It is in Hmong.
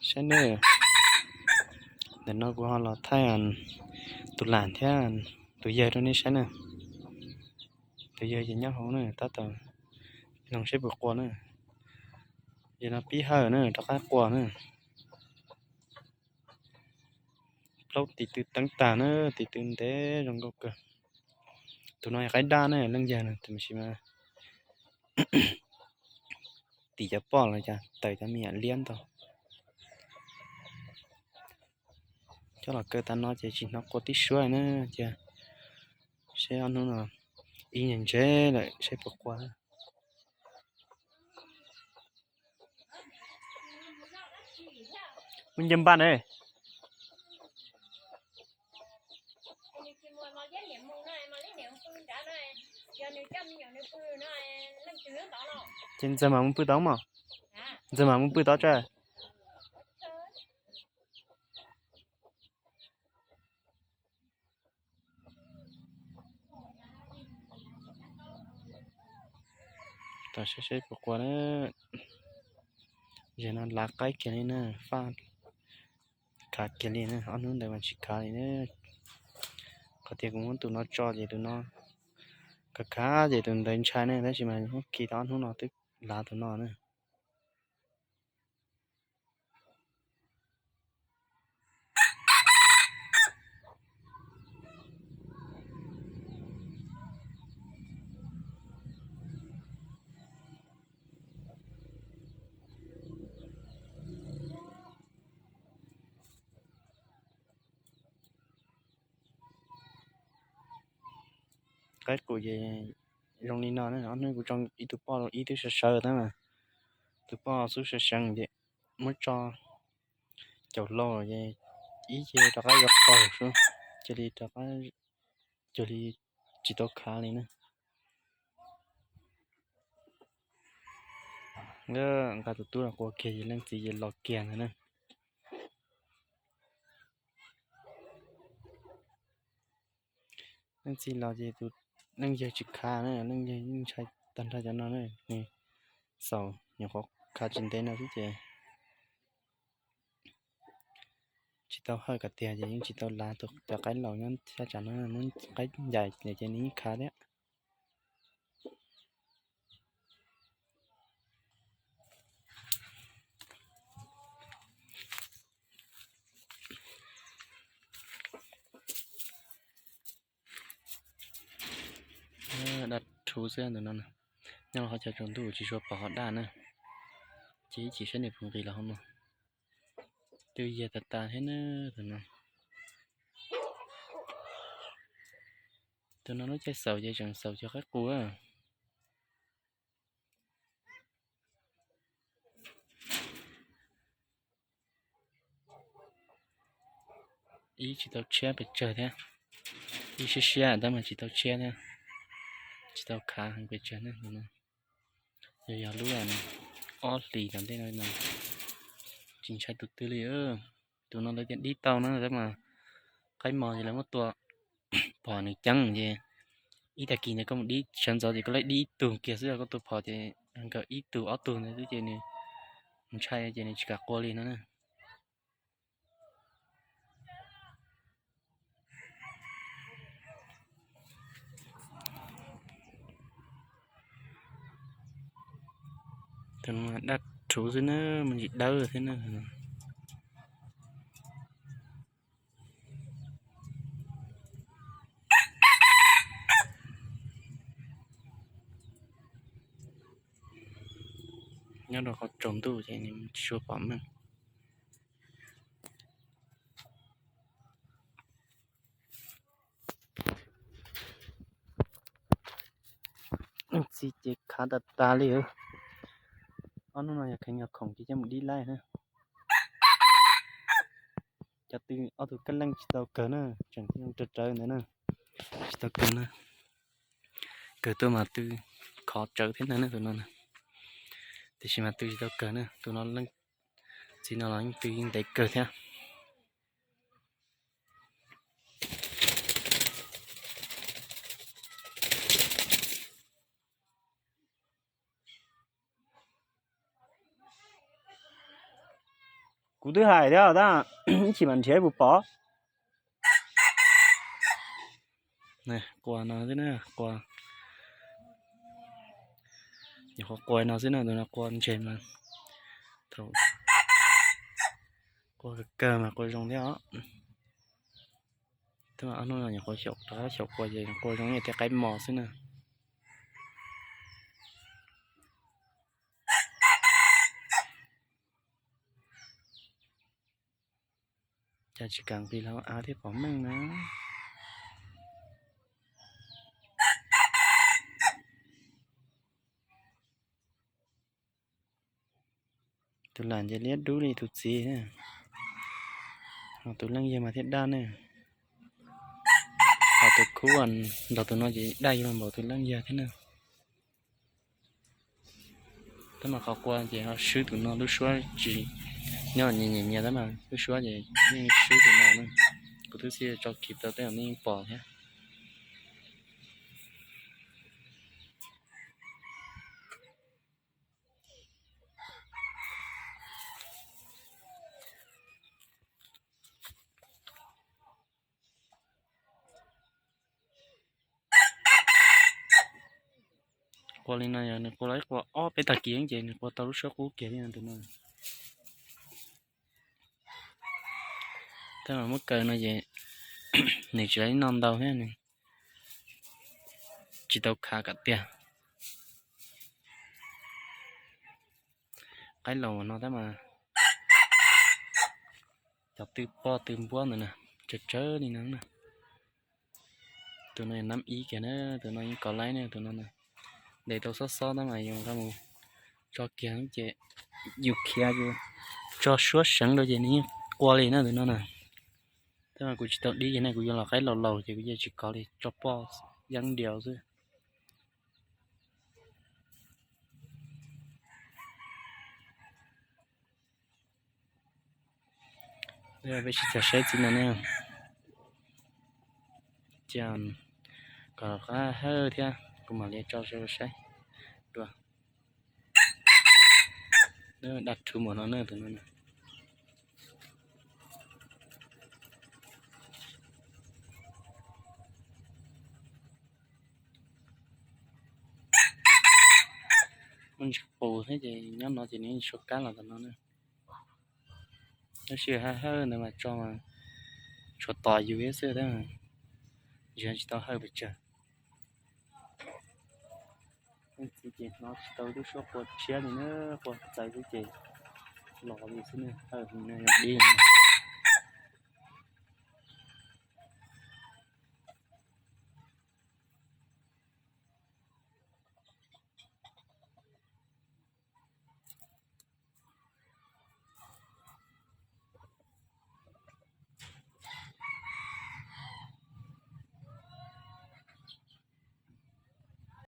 Saib na, ntawm no kuv ho los thaij tus lam thiab tus yawg rau nej saib na. Tus yawg ces nyob hauv na, tab tom noog saib puas qua na. Yog no pib hawm na, rov qab qua na. Plaub tis tw teeb tag na, tis tw ntev zoo nkauj kawg. Tus no yog qaib daj na, leej yawg na, tab sis mas tim cov poj los cas tawm cov me nyuam liab ntau. Coj los kaw tas no ces tsis hnov qua tib suab na, cia seb ob hnub no ib nyuag ntse lawm seb puas qua. Mus nce npaj ne. Ces ntxawg mam mus pw tod mog. Ntxawg mam mus pw tod tsa. Tos saib seb puas qua na. Zaum no lav qaib kiag li na, faj khav kiag li na, ob hnub ntawd mas tsis khav li na. Qhov tias kuv muab tus no tso ces tus no khav khav ces tus ntawd ntshai na, tab sis mas muab khi tau ob hnub no twb lav tus no na. Qaib qus ces zoo li no na, ob hnub kuv tso ib tug poj los ib twb sawv sawv tab mas tus poj xub sawv seev ces muab tso caum hlo ces ib ce rov qab yuav qaug xwb, cia li rov qab, cia li tsis tau khav li na. Nqa tus tub los qua kiag ces leej txiv ces los kiag ntawd na. Leej txiv los ces tus leej yawg tsis khav na, leej yawg yeej ntshai tag nrho cov no na, nws xaus nyuam qhuav khav tsis ntev no xwb ces tsis tau hawj kom tiag ces yeej tsis tau lav tus cov qaib laus nyob thaj tsam no, muab qaib ncaim ces nws yeej khav thiab. Daj rhuv xwb tus no, nyob los ho cov tsaus ntuj tsis tshua pom ho daj na. Ces ib chim saib nws puas nqis los hauv no. Twb yag tas tas thiab na tus no. Tus no lub caij xaus ces tseem xaus cov qaib qus. Ib tsis tau tshiab pes tsawg thiab, ib siab siab tab mas tsis tau tshiab thiab, tsis tau khav heev pes tsawg na. Yog yog lub ob hlis tom ntej no tsis ntshai tus twg li. Tus no lawv tias dib tau na tab mas qaib mos ces lawv muab tua phom nws ceeb ces ib tag kis ntawd koj mus dib sawv ntxov ces koj laib dib ib tug kiag xwb, koj tua phom ces nkawd ib tug ob tug ntawd xwb ces nws ntshai ces nws tsis kam qua li no na. Tus no daj rhuv xwb na, me ntsis dawb thiab na. Nyob rau qhov tsaus ntuj ces nws tsis tshua pom meej. Leej txiv ces khav tas tas li. Ob hnub no yog kheev yog khoom ces coj mus dib laib na. Cov tw ob tug kab leej tsis tau kawg na, tseem rawv rawv ntawd na, tsis tau kawg na. Kawg tuaj mas tw khov tsawv thiab ntag na tus no na. Tiam sis mas tw tsis tau kawg na, tus no leej txiv no los yeej tw yeej ntev kawg thiab. Kuv twb hais thiab tab, ib chim mam nrhiav puas pom. Qua no xwb na, qua, nyuam qhuav qua no xwb na, tus no qua ntses mas thaum qua kawg kawg mas qua zoo thiab os. Tab mas ob hnub no nyuam qhuav xyaum rov qab xyaum qua ces qua zoo ib yam tej qaib mos xwb na. Cas tsis kam nqis hlo av thiab pom meej na. Tus lam nce liab dub li tus txiv, ho tus leej yawg mas thiaj daj ne. Ho tus khub nrog tus no ces daj yuav luag npaum tus leej yawg thiab na. Tab mas qhov qua ces ho swb tus no lub suab tsis nyob nyias nyias nyias tab mas lub suab ces yeej swb tus no na. Kuv twb txij tso kis tau tej zaum nej yeej pom thiab. Qua li no yog nws qua los ib qua ob peb tag kis ces nws qua tau lub suab qub kiag li no tus no. Tab mas muab kaw no ces nws tsis noj ntau thiab nws tsis tau khav kom tiag. Qaib laus no tab mas cov tw poj tw npuab ntawd na, tsawg tsawg li no na. Tus no yog nab ib kiag na, tus no yeej kov laib ne, tus no na. Ntes tau xob xob tab mas yus nqa mus tso kiag ces yus khiav yus tso suab seev rau ces nws yeej qua li na tus no na. Tab mas kuv tsis tau dib ces ne, kuv yuav los qaib laus laus ces kuv yeej tsis kov li, tso poj yeeb diaus xwb. Peb sib cog saib txiv no ne, cia kom qab hawb thiab kuv mam li tso saib dua. Daj rhuv mus no na tus no. Muaj ntsis qus thiab ces nyob no ces nws suav kab los tom no na. Tab sis hawb hawb ntawd mas tso mas tshuav tos yus thiab xwb tab, tsis tau hawb pes tsawg. Leej txiv ces hnov tsis tau lub suab qua tshiab li na, qua txawv xwb ces los li xwb ne, hawb hwv no yog dib no.